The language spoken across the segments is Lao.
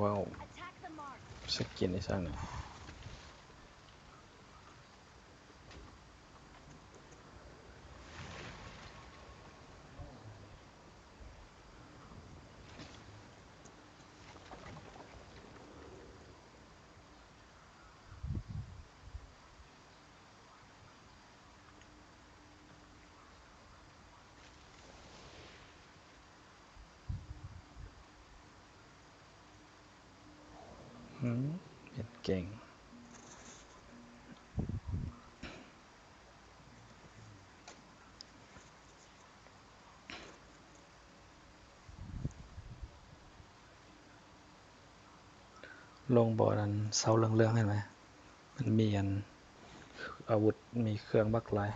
ວ້າວ ສະກິນອີ່ສັງນີ້. ຫືມ ເຮັດເກັ່ງ. ລົງບໍ່ນັ້ນ ເສົາເຫຼືອງໆ ເຫັນໄໝ? ມັນມີອັນ ອາວຸດ ມີເຄື່ອງບັກຫຼາຍ.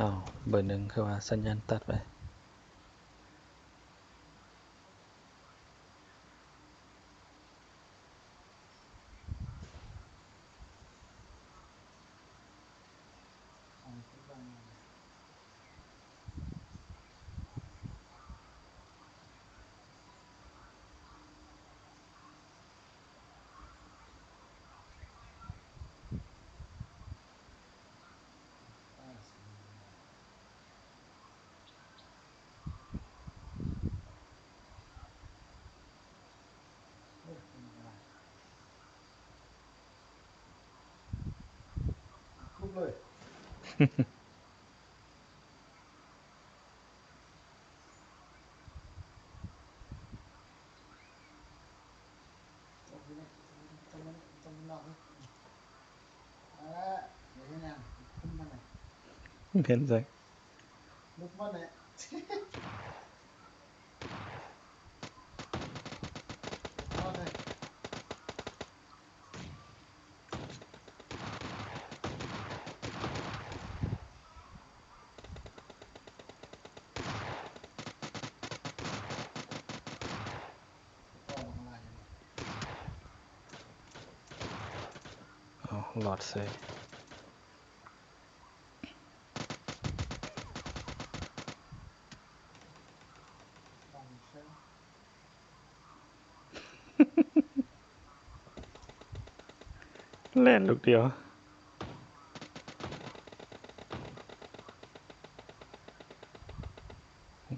ອ້າວ ເບີໜຶ່ງ ຄືວ່າສັນຍານຕັດໄປ. ເຫັນໃສ? ລຸກມາແນ່. ອ້າວ ລອດເສີຍ. ແລ່ນລູກດຽວ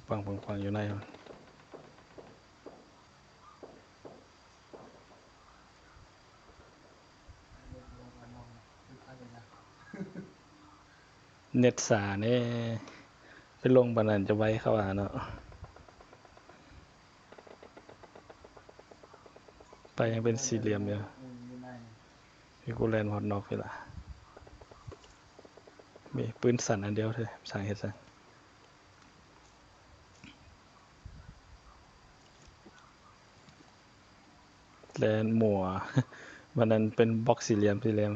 ປັງໆໆ ຢູ່ໃນ. ເນັດຊ້າແດ່ ໄປລົງປານນັ້ນຈະໄວ ເຂົາວ່າເນາະ. ໄປຍັງເປັນສີ່ຫຼ່ຽມຢູ່ ມີກູແລ່ນຮອດນອກພີ້ລະ. ມີປືນສັ້ນອັນດຽວເດີ ຊ່າງເຮັດຊັ້ນ. ແລ່ນມົ້ວ ບາດນັ້ນເປັນບັອກສີ່ຫຼ່ຽມ ສີ່ຫຼ່ຽມ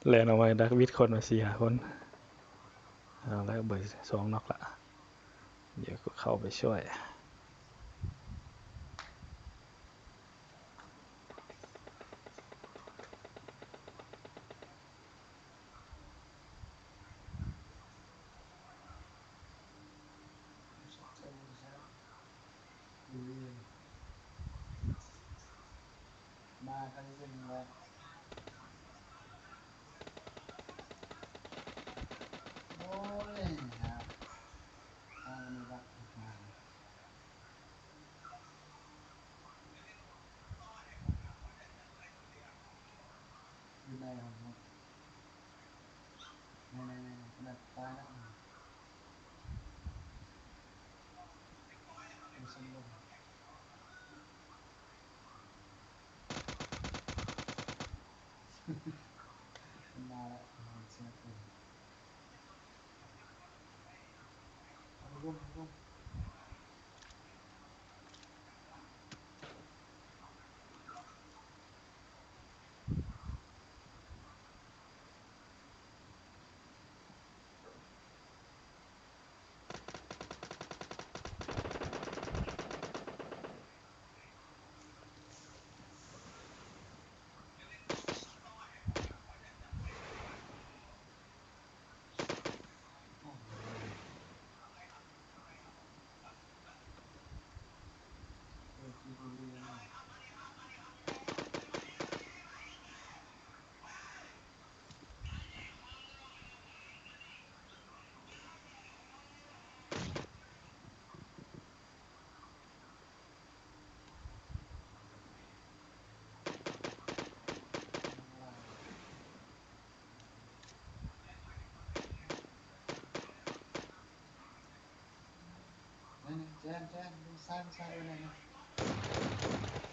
ແລ່ນອອກມາດັກ ວິດຄົນມາສີ່ຫ້າຄົນ. ເອົາລະ ເບີສອງນອກລະ ດຽວກໍເຂົ້າໄປຊ່ວຍ. ມາກັນເປັນແບບ ໂອ້ຍ ຫາ ຫາກັນແບບ ຢູ່ໃນຫ້ອງ ໃນ ໃນ ໃນ ໃນ ຕາຍແລ້ວ ຢູ່ຊັ້ນບົນ ມັນມາແລ້ວ ເສຍງປືນ. ແຊນ ແຊນ ລູກຊາຍ ລູກຊາຍເອີ້ນແລ້ວນະ.